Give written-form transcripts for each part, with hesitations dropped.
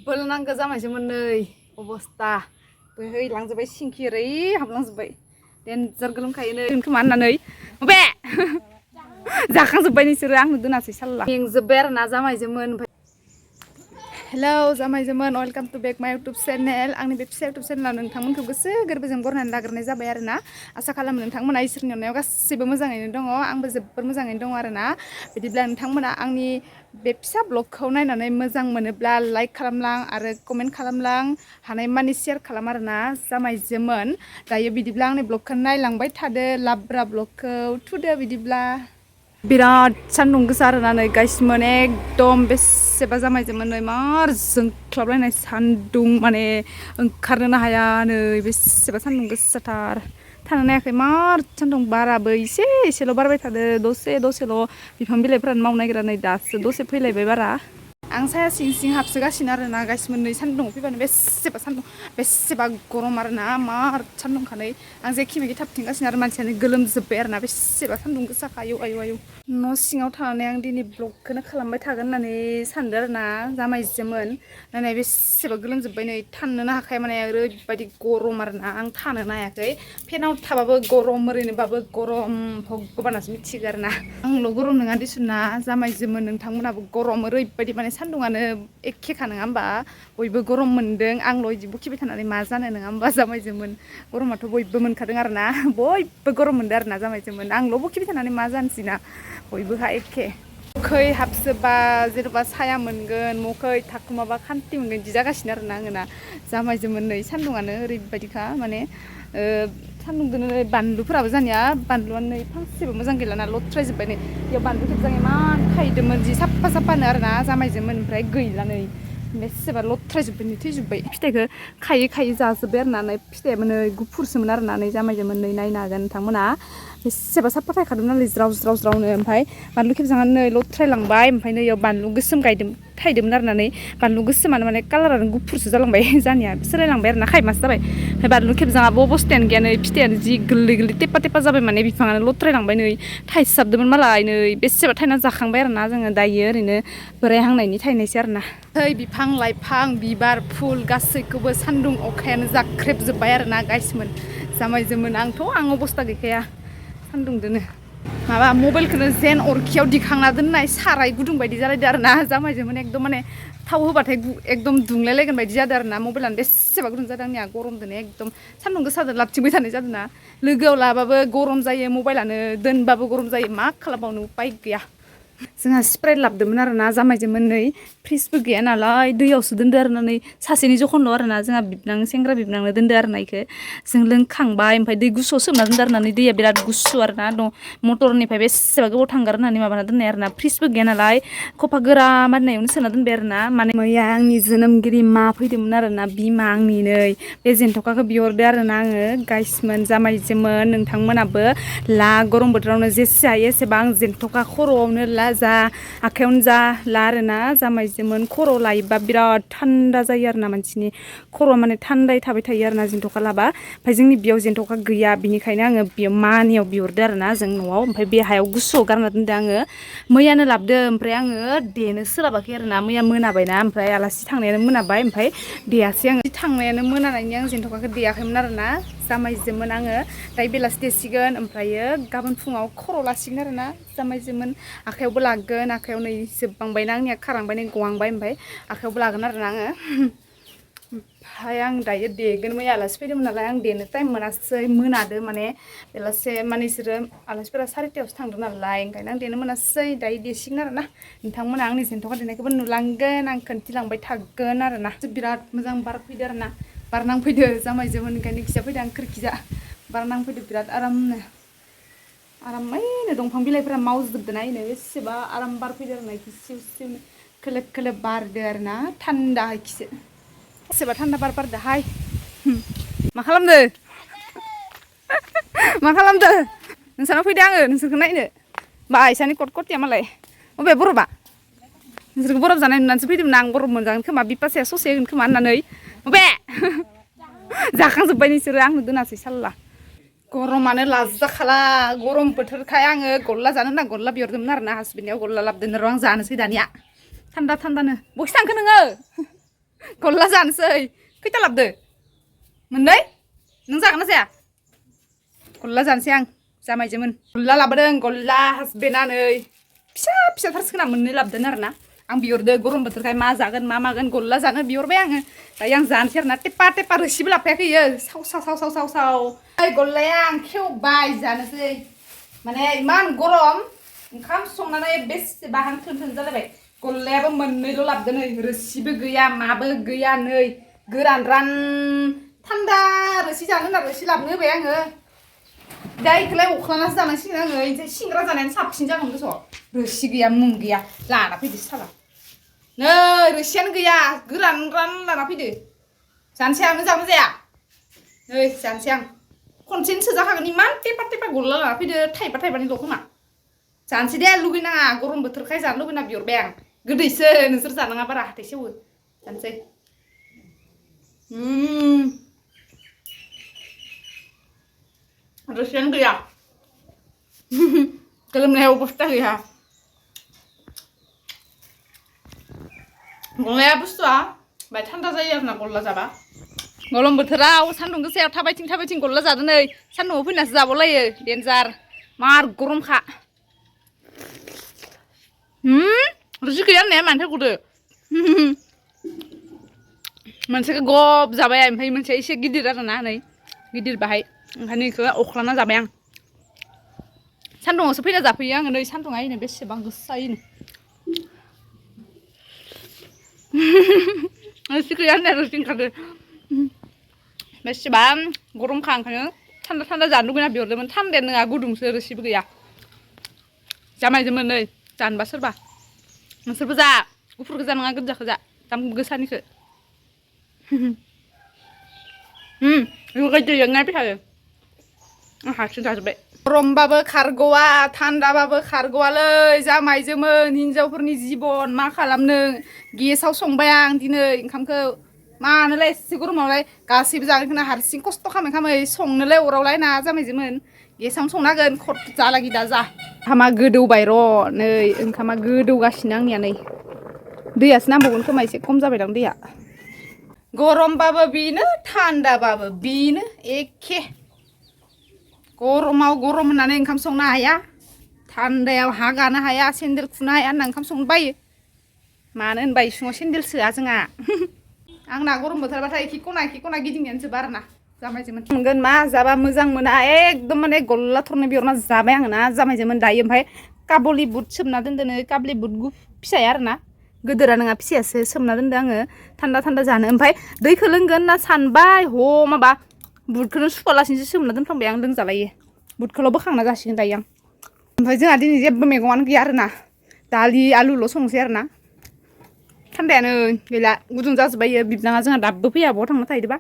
बोलनांगौ जामायसोमोन नै अबस्था बोहैलांजोब्बाय सिंखि ओरै हाबलांजोब्बाय देन्जार गोलोमखायो नै खोमा होननानै बे जाखांजोब्बाय नोंसोरो आंनो दोनासै साल्ला मेंजोब्बाय आरो ना जामायजोमोन ओमफ्राय हेलौ जामायजोमोन वेलकाम टु बेक माय इउटुब चेनेल आंनि बे फिसा इउटुब चेनेलाव नोंथांमोनखौ गोसो गोरबोजों बरायनानै लाग्रोनाय जाबाय आरो ना आसा खालामो नोंथांमोना इसोरनि अननायाव गासिबो मोजाङैनो दङ आंबो जोबोर मोजाङैनो दङ आरो ना बिदिब्ला नोंथांमोना आंनि बे फिसा ब्लगखौ नायनानै मोजां मोनोब्ला लाइक खालामलां आरो कमेन्ट खालामलां हानायमानि शेयार खालाम आरो ना जामायजोमोन दायो बिदिब्ला आंनि ब्लगखौ नायलांबाय थादो लाब्रा ब्लगखौ थुदो बिदिब्ला बिराद सान्दुं गोसा आरोना नै गाइसमोन एकदम बेसेबा जामायजोमोन नै मार जोंख्लाबलायनाय सान्दुं माने ओंखारनोनो हाया नै बेसेबा सान्दुं गोसाथार थानो हायाखै मार सान्दुं बाराबो एसेल' बारबाय थादो दसेल' बिफां बिलाइफोरानो मावनो नागिरा नै दासो दसे फैलायबाय बारा आं साया सिं सिं हाबसोगासिनो आरो ना गाइसमोन नै सान्दुंआव फैबानो बेसेबा सान्दुं बेसेबा गरम आरो ना मार सान्दुंखानै आं जेखि मेखि थाबथिंगासिनो आरो मानसियानो गोलोमजोब्बाय आरो ना बेसेबा सान्दुं गोसाखा आयौ न' सिङाव थानानै आं दिनै ब्लगखौनो खालामबाय थागोन होननानै सानदों आरो ना जामायजोमोन नायनाय बेसेबा गोलोमजोब्बाय नै थानोनो हाखाया माने ओरैबायदि गरम आरो ना आं थानोनो हायाखै फेनाव थाबाबो गरम ओरैनोबाबो गरम भगबानासो मिथिगो आरो ना आंल' गरम नङा दिसुना जामायजोमोन नोंथांमोनाबो गरम ओरैबायदि माने सान्दुंआनो एखेखा नङा होमबा बयबो गरम मोनदों आंल' बिदि बुखिबाय थानानै मा जानो नङा होमबा जामायजोमोन गरमाथ' बयबो मोनखादों आरो ना बयबो गरम मोनदों आरो ना जामायजोमोन आंल' बुखिबाय थानानै मा जानोसै ना बयबोहा एखे मखै हाबसोबा जेनेबा साया मोनगोन मखै थाखुमाबा खान्थि मोनगोन बिदि जागासिनो आरो ना आङो ना जामायजोमोन नै सान्दुंआनो ओरैबायदिखा माने सान्दुंदोनो नै बानलुफोराबो जानिया बानलुआनो नै फांसेबो मोजां गैलाना लथ्रायजोब्बाय नै बेयाव बानलु खेबजां इमान थायदोंमोन जि साफानो आरो ना जामायजोमोन ओमफ्राय गैला नै बेसेबा लथ्रायजोब्बाय थैजोब्बाय फिथाइखौ खायै जाजोब्बाय आरो ना नै फिथाइयाबो नै गुफुरसोमोन आरो ना नै जामायजोमोन नै नायनो हागोन नोंथांमोना बेसेबा साफा थायखादों नालाय ज्रावनो ओमफ्राय बानलु खेबजाङानो नै लथ्रायलांबाय ओमफ्राय नै इयाव बानलु गोसोम थायदोंमोन आरो ना नै बानलु गोसोमानो माने कालारानो गुफुरसो जालांबाय जानिया सोलायलांबाय आरो ना खायमासो जाबाय ओमफ्राय बानलु खेबजाङाबो अबस्थायानो गैया नै फिथाइयानो जि गोरलै टेपा जाबाय माने बिफाङानो लथ्रायलांबाय नै थाइसाबदोंमोन मालाय नै बेसेबा थायना जाखांबाय आरो ना जोङो दायो ओरैनो बोरायहांनायनि थायनायसै आरो ना बिफां लाइफां बिबार फुल गासैखौबो सान्दुं अखायानो जाख्रेबजोब्बाय आरो ना गाइसमोन जामायजोमोन आं अबस्था गैखाया सान्दुंदोनो माबा मबाइलखौनो जेन अरखियाव दिखांना दोननाय साराय गुदुं बायदि जालायदो आरो ना जामायजोमोन एकदम माने थाव होबाथाय एकदम दुंलायलायगोन बायदि जादों आरो ना मबाइलानो बेसेबा गुदुं जादों आंनिया गरमदोनो एकदम सान्दुं गोसाजों लाबथिंबाय थानाय जादों ना लोगोआव लाबाबो गरम जायो मबाइलानो दोनबाबो गरम जायो मा खालामबावनो उपाय गैया जोंहा स्प्राइट लाबोदोंमोन आरो ना जामायजोमोन नै फ्रिजबो गैया नालाय दैयावसो दोनदो आरो ना नै सासेनि जखनल' आरो ना जोंहा सेंग्रा बिबनांनो दोनदो आरो ना इखो जों लोंखांबाय ओमफ्राय दै गुसुआव सोमना दोनदो आरो ना नै दैया बिराद गुसु आरो ना मटरनिफ्राय बेसेबा गोबाव थांगार होननानै माबाना दोननाय आरो ना फ्रिजबो गैया नालाय खफा गोरा मारिनायावनो सोना दोनबाय आरो ना माने मैया आंनि जोनोमगिरि मा फैदोंमोन आरो ना बिमा आंनि नै बे जेन्थ'खाखौ बिहरदो आरो ना आङो गाइसमोन जामायजोमोन नोंथांमोनाबो ला गरम बोथोरावनो जेसे हायो एसेबां जेन्थ'खा खर'आवनो ला जा आखायावनो जा ला आरो ना जामायजोमोन खर' लायोबा बिराद थान्दा जायो आरो ना मानसिनि खर'आ माने थान्दायै थाबाय थायो आरो ना जेन्थ'खा लाबा ओमफ्राय जोंनि बेयाव जेन्थ'खा गैया बिनिखायनो आङो बेयाव मानियाव बिहरदो आरो ना जों न'आव ओमफ्राय बे हायाव गुसुआव गारना दोनदो आङो मैयानो लाबोदो ओमफ्राय आङो देनो सोलाबाखै आरो ना मैया मोनाबायना ओमफ्राय आलासि थांनायानो मोनाबाय ओमफ्राय देयासै आङो थांनायानो मोनानायनि आं जेन्थ'खाखौ देयाखैमोन आरो ना जामायजोमोन आङो दायो बेलासि देसिगोन ओमफ्रायो गाबोन फुङाव खर' लासिगोन आरो ना जामायजोमोन आखायावबो लागोन आखायाव नै जोबबांबायना आंनिया खारांबाय नै गवांबाय ओमफ्राय आखायावबो लागोन आरो ना आङो ओमफ्राय आं दायो देगोन मैया आलासि फैदोंमोन नालाय आं देनो टाइम मोनासै मोनादो माने बेलासे माने इसोरो आलासिफोरा 4थायावसो थांदों नालाय ओंखायनो आं देनो मोनासै दायो देसिगोन आरो ना नोंथांमोना आंनि जेन्थ'खा देनायखौबो नुलांगोन आं खोन्थिलांबाय थागोन आरो ना बिराद मोजां बार फैदो आरो ना बार नांफैदो जामायजोमोन ओंखायनो खिजा फैदो आं खोरखिजा बार नांफैदो बिराद आरामनो आरामैनो दंफां बिलाइफोरा मावजोबदों ना इनो बेसेबा आराम बार फैदो आरो ना सिउ सिउनो खोलो खोलो बारदो आरो ना थान्दा इखिसो बेसेबा थान्दा बार बारदोहाय मा खालामदो मा खालामदो नोंसानाव फैदो आङो नोंसोरखौ नायनो बा इसानि कटकटिया मालाय अबे बरफआ नोंसोरखौ बरफ जानाय नुनानैसो फैदोंमोन आं बरफ मोनजागोन खोमा बिपासाया ससे होगोन खोमा होननानै अबे जाखांजोब्बाय नोंसोरो आंनो दोनासै साल्ला गरमानो लाजाखाला गरम बोथोरखाय आङो गल्ला जानो होनना गल्ला बिहरदोंमोन आरो ना हासबेन्डनियाव गल्ला लाबोदों र' आं जानोसै दानिया थान्दा थान्दानो बहायसो थांखो नोङो गल्ला जानोसै खैथा लाबदो मोननै नों जागोन ना जाया गल्ला जानोसै आं जामायजोमोन गल्ला लाबोदों गल्ला हासबेन्डआ नै फिसा फिसाथारसो खोना मोननै लाबोदों आरोना आं बिहरदो गरम बोथोरखाय मा जागोन मा मागोन गल्ला जानो बिहरबाय आङो दायो आं जानोसै आरोना टेपा टेपा रोसिबो लाबोयाखै इयो साव साव साव साव साव साव ओइ गल्लाया आं खेवबाय जानोसै माने इमान गरम ओंखाम संनानै बेसेबा हां थोन थोन जालायबाय गल्लायाबो मोननैल' लाबोदों नै रोसिबो गैया माबो गैया नै गोरान रान थान्दा रोसि जानो होनना रोसि लाबोनो होबाय आङो दा इखौलाय अख्लानासो जानांसिगोन आङो ओमफ्राय सिंग्रा जानायानो साबसिन जागौमोन दस' रोसि गैया मुं गैया लाना फैदो साला नै रोसियानो गैया गोरान रान लाना फैदो जानोसै आं जानो जाया नै जानोसै आं खनसेनो सोजाखागोन इमान टेपा टेपा गल्ला लाना फैदो थाइबा थाइबानिल' खोमा जानोसै दे लुगैनाङा गरम बोथोरखाय जानो लुगैना बिहरबाय आं गोदैसो नोंसोर जानाङा बारा हाथाय सेवो जानोसै रोसियानो गैया गोलोमनाय अबस्था गैया गल्लाया बुस्थुआ बाय थान्दा जायो आरोना गल्ला जाबा गरम बोथोराव सान्दुं गोसायाव थाबायथिं गल्ला जादो नै सान्दुंआव फैनासो जाबावलायो डेन्जार मार गरमखा रोसि गैया होननाया मानोथो गदो मोनसेखौ गब जाबाय ओमफ्राय मोनसे एसे गिदिर आरोना नै गिदिर बाहाय ओंखायनो इखौ अख्लाना जाबाय आं सान्दुंआवसो फैना जाफैयो आङो नै सान्दुंआ इनो बेसेबां गोसायनो रोसि गैया होननाया रोसि ओंखारदो बेसेबां गरमखा ओंखायनो थान्दा थान्दा जानो लुगैना बिहरदोंमोन थान्दायानो नङा गुदुंसो रोसिबो गैया जामायदोंमोन नै जानोबा सोरबा नोंसोरबो जा गुफुर गोजा नङा गोजाखौ जा दाम गोसानिखौ लुगैदों फैखायो आं हारसिं जाजोब्बाय गरमबाबो खारग'वा थान्दाबाबो खारग'वालै जामायजोमोन हिनजावफोरनि जिबन मा खालामनो गेसाव संबाय आं दिनै ओंखामखौ मानोलाय एसे गरमावलाय गासैबो जागोनखौनो हारसिं खस्थ' खामै संनोलाय अरावलाय ना जामायजोमोन गेसावनो संनांगोन खट जालागि दा जा ओंखामा गोदौबाय र' नै ओंखामा गोदौगासिनो आंनिया नै दैयासो नांबावगोन खोमा एसे खम जाबायदां दैया गरमबाबो बेनो थान्दाबाबो बेनो एखे गरमाव गरम होननानै ओंखाम संनो हाया थान्दायाव हा गानो हाया सेन्देल खुनो हाया होनना ओंखाम संनो बायो मानो होनबा इसुङाव सेन्देल सोआ जोंहा आंना गरम बोथोरबाथाय खि खना गिदिंनायानो जोबा आरोना जामायजोमोन मोनगोन मा जाबा मोजां मोना एकदम माने गल्ला थरनै बिहरना जाबाय आङो ना जामायजोमोन दायो ओमफ्राय काबुलि बुट सोमना दोनदोनो काबुलि बुट फिसाया आरोना गोदोरा नङा फिसायासो सोमना दोनदो आङो थान्दा थान्दा जानो ओमफ्राय दैखौ लोंगोन होनना सानबाय माबा बुटखौनो सुखुवालासिनोसो सोमना दोनफ्लांबाय आं लोंजालायो बुटखौल' बोखांना जासिगोन दायो आं ओमफ्राय जोंहा दिनै जेबो मैगङानो गैया आरोना दालि आलुल' संसै आरोना थान्दायानो गैला गुदुं जाजोब्बायो बिबनाङा जोंहा दाबो फैया बहा थांना थाहैदोंबा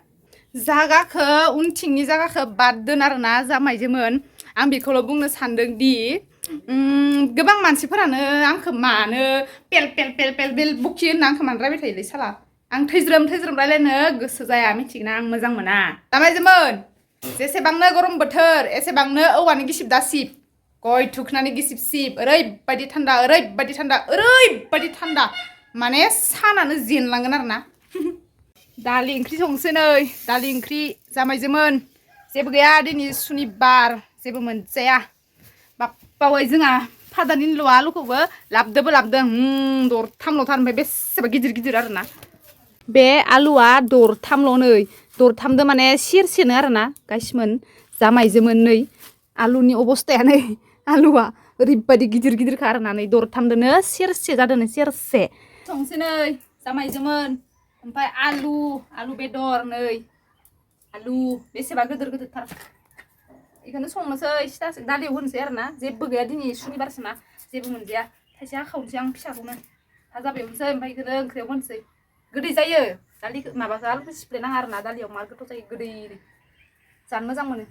जागाखौ उनथिंनि जागाखौ बाददोन आरोना जामायजोमोन आं बेखौल' बुंनो सानदों दि गोबां मानसिफोरानो आंखौ मानो पेल पेल पेल पेल बेल बुखि होनना आंखौ मानो रायबाय थायोलै साला आं थैज्रोम रायलायनो गोसो जाया मिथिगोना आं मोजां मोना जामायजोमोन जेसेबांनो गरम बोथोर एसेबांनो औवानि गिसिब दासिब गय थुखनानै गिसिब सिब ओरैबायदि थान्दा माने सानानो जेनलांगोन आरोना दालि ओंख्रि संसै नै दालि ओंख्रि जामायजोमोन जेबो गैया दिनै सुनिबार जेबो मोनजाया बावै जोंहा फादारनिल' आलुखौबो लाबोदों दरथामल'थार ओमफ्राय बेसेबा गिदिर आरोना बे आलुआ दरथामल' नै दरथामदो माने सेरसेनो आरोना गायसिमोन जामायजोमोन नै आलुनि अबस्थाया नै आलुआ ओरैबायदि गिदिरखा आरोना नै दरथामदोनो सेरसे जादों सेरसे संसै नै जामायजोमोन ओमफ्राय आलु बेदर नै आलु बेसेबा गिदिरथार बेखौनो संनोसै सिथासो दालियाव होनोसै आरोना जेबो गैया दिनै सुनिबारसो ना जेबो मोनजाया थाइसे हाखावनोसै आं फिसाखौनो भाजा बेवनोसै ओमफ्राय बेखौनो ओंख्रियाव होनोसै गोदै जायो दालिखौ माबाखौ आलुखौ सिफ्लेनाङा आरोना दालियाव मार गोथाव जायो गोदै जानो मोजां मोनो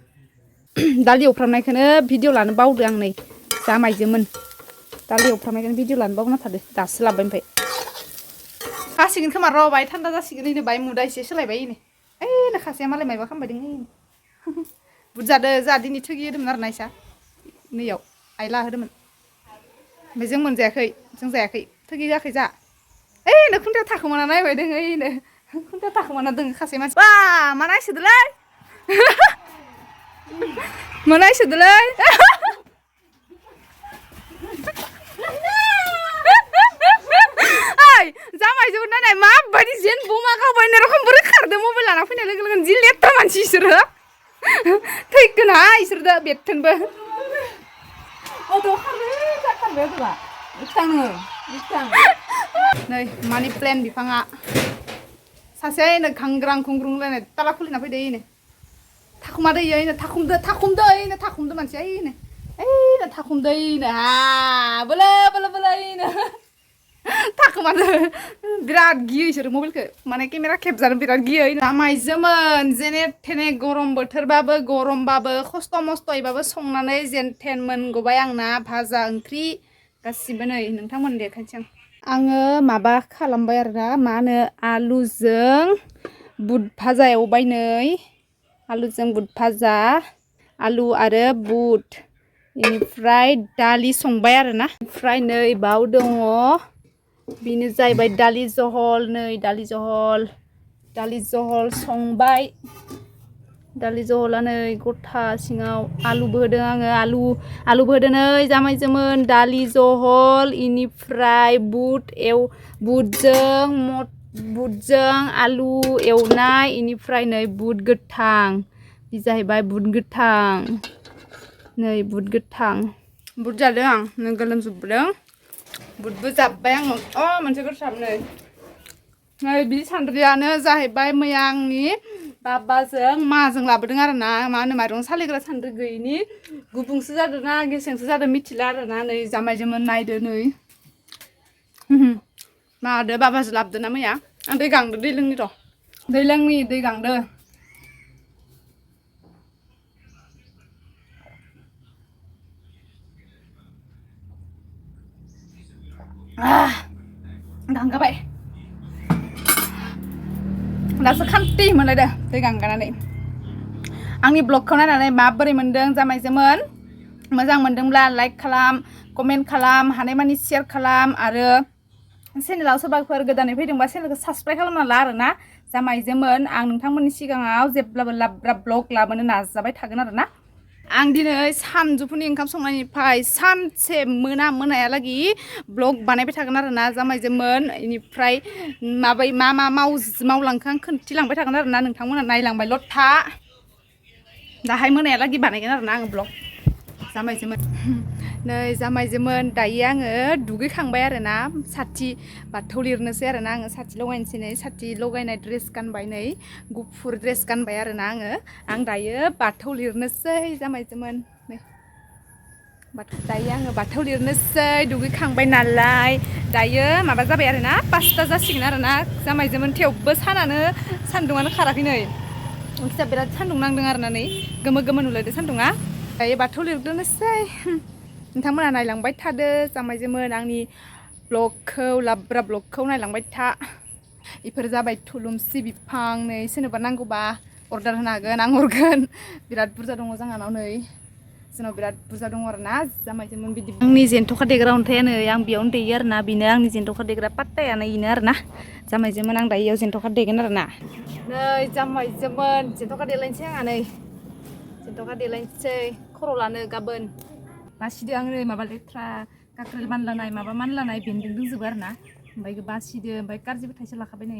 दालि एवफ्रामनायखौनो भिडिअ लानो बावदो आं नै जामायजोमोन दालि एवफ्रामनायखौनो भिडिअ लानो बावना थादो दासो लाबोबाय ओमफ्राय हासिगोन खोमा र' बाय थान्दा जासिगोन इनो बाय मुदा एसे सोलायबाय इनो ओइ खासेया मालाय मायबा खालामबाय दं बुरजादो जोंहा दिनै थोगि होदोंमोन आरो नायसा नैयाव आइ लाहोदोंमोन ओमफ्राय जों मोनजायाखै जों जायाखै थोगि जायाखै जा ओइनो खुन्थायाव थाखोमाना नायबाय दङ ओइनो खुन्था थाखोमाना दोङो खासे मानसि बा मा नायसोदोलै मा नायसोदोलै ओइ जामायजोबो नायनाय माबायदि जेन बमा गावबायनाय रखम बोरै खारदो मबाइल लाना फैनाय लोगो लोगोनो जि लेथ्रा मानसि इसोरो थैगोन हा इसोरदो बेथोनबो नै मानि प्लेन बिफाङा सासे नो खांग्रां खुंग्रुंलायनाय ताला खुलिना फैदो इनो थाखुमादो इनो थाखुमदो मानसिया इनो थाखुमदो इनो हा बोलो बोलो बोलो इनो थाखुमादो बिराद गियो इसोर मबाइलखौ माने केमेरा खेबजानो बिराद गियो जामायजोमोन जेने थेने गरम बोथोरबाबो गरमबाबो खस्थ' मस्थ'यैबाबो संनानै जेन थेन मोनगबाय आंना भाजा ओंख्रि गासिबो नै नोंथांमोन देखायनोसै आङो माबा खालामबाय आरोना मा होनो आलुजों बुद भाजा एवबाय नै आलुजों बुद भाजा आलु आरो बुद बेनिफ्राय दालि संबाय आरोना ओमफ्राय नै बाव दङ बेनो जाहैबाय दालि जहल नै दालि जहल संबाय दालि जहला नै गथा सिङाव आलुबो होदों आङो आलुबो होदों नै जामायजोमोन दालि जहल इनिफ्राय बुदजों आलु एवनाय इनिफ्राय नै बुद गोथां बे जाहैबाय बुद गोथां नै बुद गोथां बुद जादों आं नै गोलोमजोबदों बुदबो जाब्बाय आं मोनसे गोथां नै बि सान्द्रियानो जाहैबाय मैया आंनि बाबाजों माजों लाबोदों आरोना मा होनो माइरं सालिग्रा सान्द्रि गैयिनि गुबुंसो जादों ना गेसेंसो जादों मिथिला आरोना नै जामायजोंमोन नायदो नै मादो बाबाजों लाबोदो ना मैया आं दै गांदो दै लोंनि र' दै गांदो गांगाबाय दासो खान्थि मोनलायदो दै गांगानानै आंनि ब्लगखौ नायनानै माबोरै मोनदों जामायजोमोन मोजां मोनदोंब्ला लाइक खालाम कमेन्ट खालाम हानायमानि शेयार खालाम आरो चेनेलाव सोरबाफोर गोदानै फैदोंबा चेनेलखौ साबसक्राइब खालामना ला आरोना जामायजोमोन आं नोंथांमोननि सिगाङाव जेब्लाबो लाब्रा ब्लग लाबोनो नाजाबाय थागोन आरोना आं दिनै सानजौफुनि ओंखाम संनायनिफ्राय सानसे मोनायालागि ब्लग बानायबाय थागोन आरोना जामायजोमोन इनिफ्राय मा मावलांखो आं खोन्थिलांबाय थागोन आरोना नोंथांमोना नायलांबायल' था दाहाय मोनायालागि बानायगोन आरोना आं ब्लग जामायजोमोन नै जामायजोमोन दायो आङो दुगैखांबाय आरोना साथि बाथौ लिरनोसै आरोना आङो साथि लगायनोसै नै साथि लगायनाय ड्रेस गानबाय नै गुफुर ड्रेस गानबाय आरोना आं दायो बाथौ लिरनोसै जामायजोमोन नै दायो आङो बाथौ लिरनोसै दुगैखांबाय नालाय दायो माबा जाबाय आरोना 5ता जासिगोन आरोना जामायजोमोन थेवबो सान्दुङानो खाराखै नै ओंथिया बिराद सान्दुं नांदों आरोना नै गोमो नुलायदो सान्दुङा दायो बाथौ लिरदोनोसै नोंथांमोना नायलांबाय थादो जामायजोमोन आंनि ब्लगखौ लाब्रा ब्लगखौ नायलांबाय था बेफोर जाबाय थुलुंसि बिफां नै सोरनोबा नांगौबा अर्डार होनो हागोन आं हरगोन बिराद बुरजा दङ जोंहानाव नै जोंनाव बिराद बुरजा दङ आरोना जामायजोमोन बिदि आंनि जेन्थ'खा देग्रा अन्थाया नै आं बेयावनो देयो आरोना बेनो आंनि जेन्थ'खा देग्रा पात्तायानो इनो आरोना जामायजोमोन आं दायो इयाव जेन्थ'खा देगोन आरोना नै जामायजोमोन जेन्थ'खा देलायनोसै आंहा नै जेन्थ'खा देलायनोसै खर' लानो गाबोन बासिदो आं नै माबा लेथ्रा काक्रेल मानलानाय माबा मानलानाय बेन्दों दंजोबो आरोना ओमफ्राय बासिदो ओमफ्राय कारजिबो थाइसे लाखाबाय नै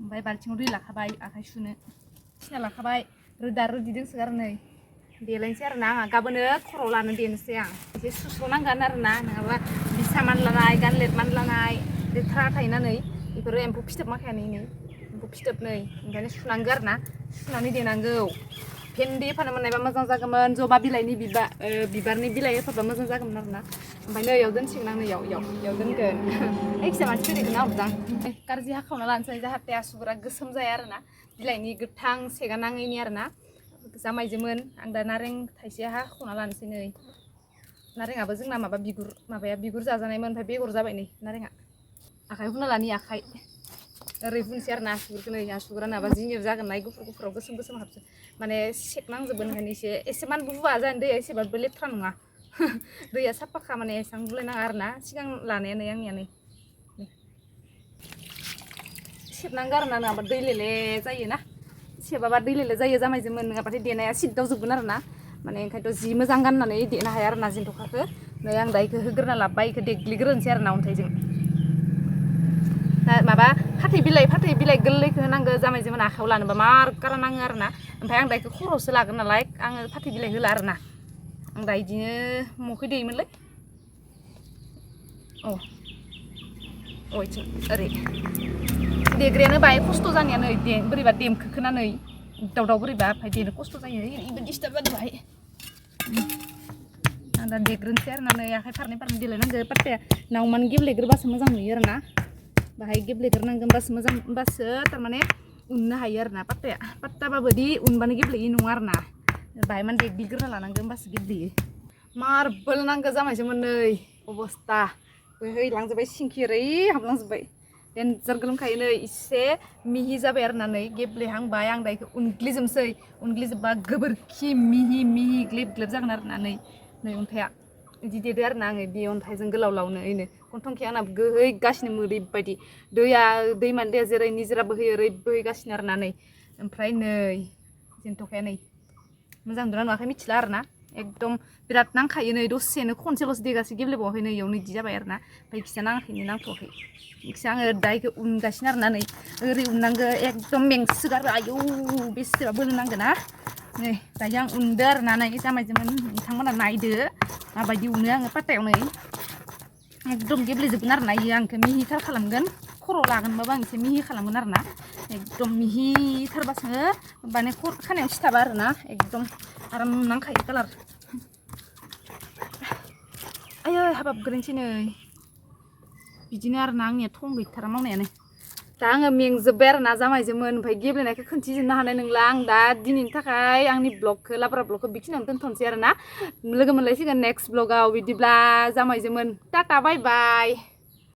ओमफ्राय बाल्थिङाव दै लाखाबाय आखाइ सुनो सिना लाखाबाय रोदा रोदि दंसो आरो नै देलायनोसै आरोना आंहा गाबोनो खर' लानो देनोसै आं एसे सुस्र'नांगोन आरोना नङाबा बिसा मानलानाय गानलेट मानलानाय लेथ्रा थायोना नै बेफोरो एम्फौ फिथोब माखायानो नै एम्फौ फिथोब नै ओंखायनो सुनांगौ आरोना सुनानै देनांगौ भेन्दि होफानो मोननायबा मोजां जागौमोन जबा बिलाइनि बिबारनि बिलाइ होफाबा मोजां जागौमोन आरोना ओमफ्राय नै इयाव दोनसिगोन आं नै इयाव दोनगोन जायखिजाया मानसि फैनायखौ नाहरदां कारजि हाखावना लानोसै जाहाथे आसुगुरा गोसोम जाया आरोना बिलाइनि गोथां सेगा नाङैनि आरोना जामायजोमोन आं दा नारें थाइसे हाखावना लानोसै नै नारेङाबो जोंना बिगुर जाजानायमोन ओमफ्राय बेगर जाबाय नै नारेङा आखाइ हुना लानि आखाइ ओरै बुंसै आरोना आसुगुरखौ नै आसुगुरा नाबा जिनिर जागोन ना गुफुराव गोसोम हाबसै माने सेकनांजोबगोन ओंखायनो एसेमान बुवा जानो दैया एसेबाबो लेथ्रा नङा दैया साफाखा माने एसेबां बुलायनाङा आरोना सिगां लानाया नै आंनिया नै सेबनांगौ आरोना नङाबा दैलेले जायोना सेबाबा दैलेले जायो जामायजोमोन नङाबाथाय देनाया सिद्दावजोबगोन आरोना माने ओंखायनोथ' जि मोजां गाननानै देनो हाया आरोना जेन्थ'खाखौ नै आं दा इखौ होग्रोना लाबाय इखौ देग्लिग्रोनोसै आरोना अन्थाइजों माबा फाथै बिलाइ गोरलैखौ होनांगौ जामायजोमोन आखायाव लानोबा मार कारा नाङो आरोना ओमफ्राय आं दा इखौ खर'सो लागोन नालाय आङो फाथै बिलाइ होला आरोना आं दा इदिनो मखै दैयोमोनलै इथिं ओरै देग्रायानो बाहाय खस्थ' जानाया नै बोरैबा देमखोना नै दावदाव बोरैबा ओमफ्राय देनो खस्थ' जायो ओरैबो डिस्टार्ब जादों बाहाय आं दा देग्रोनोसै आरोना नै आखाइ फारनै देलायनांगौ पात्ताया नावमान गेब्लेग्रोबासो मोजां नुयो आरोना बाहाय गेब्लेग्रोनांगौ होमबासो थारमाने उननो हायो आरोना पात्ताबाबोदि उनबानो गेब्लेयो नङा आरोना बाहाय माने देग्लिग्रोना लानांगौ होमबासो गेब्लेयो मार्बल नांगौ जामायजोमोन नै अबस्था बोहै लांजोब्बाय सिंखि ओरै हाबलांजोब्बाय देन्जार गोलोमखायो नै इसे मिहि जाबाय आरोना नै गेब्लेहांबाय आं दा इखौ उनग्लिजोबबा गोबोरखि मिहि ग्लेब जागोन आरोना नै अन्थाइआ बिदि देदो आरोना आङो बे अन्थाइजों गोलाव लावनो ओइनो गन्थंखि आंना गोहैगासिनो ओरैबायदि दैमानि दैया जेरै निजोरा बोहैयो ओरै बोहैगासिनो आरोना नै ओमफ्राय नै जेन्थ'खाया नै मोजां नुदोंना नुवाखै मिथिला आरोना एकदम बिराद नांखायो नै दसेनो खनसेल'सो देगासे गेब्लेबावाखै नै इयावनो इदि जाबाय आरोना ओमफ्राय इखिजा नांथ'वाखै इखिजा आङो दा इखौ उनगासिनो आरोना नै ओरै उननांगौ एकदम मेंसोगारो आयौ बेसेबा बोलो नांगौ ना नै दायो आं उनदो आरोना नै जामायजोमोन नोंथांमोना नायदो माबायदि उनो आङो पात्तायाव नै एकदम गेब्लेजोबगोन आरोना इयो आं इखौ मिहिथार खालामगोन खर' लागोनबाबो आं एसे मिहि खालामगोन आरोना एकदम मिहिथारबासो माने खानायाव सिथाबा आरोना एकदम आराम नांखायो कालार आयै हाबाब गोरोन्थि नै बिदिनो आरोना आंनिया थं गैथारा मावनायानो दा आङो मेंजोब्बाय आरोना जामायजोमोन ओमफ्राय गेब्लेनायखौ खोन्थिजोबनो हानाय नंला आं दा दिनैनि थाखाय आंनि लाब्रा ब्लगखौ बेखिनियावनो दोनथ'नोसै आरोना लोगो मोनलायसिगोन नेक्स्ट ब्लगाव बिदिब्ला जामायजोमोन टाटा बाय बाय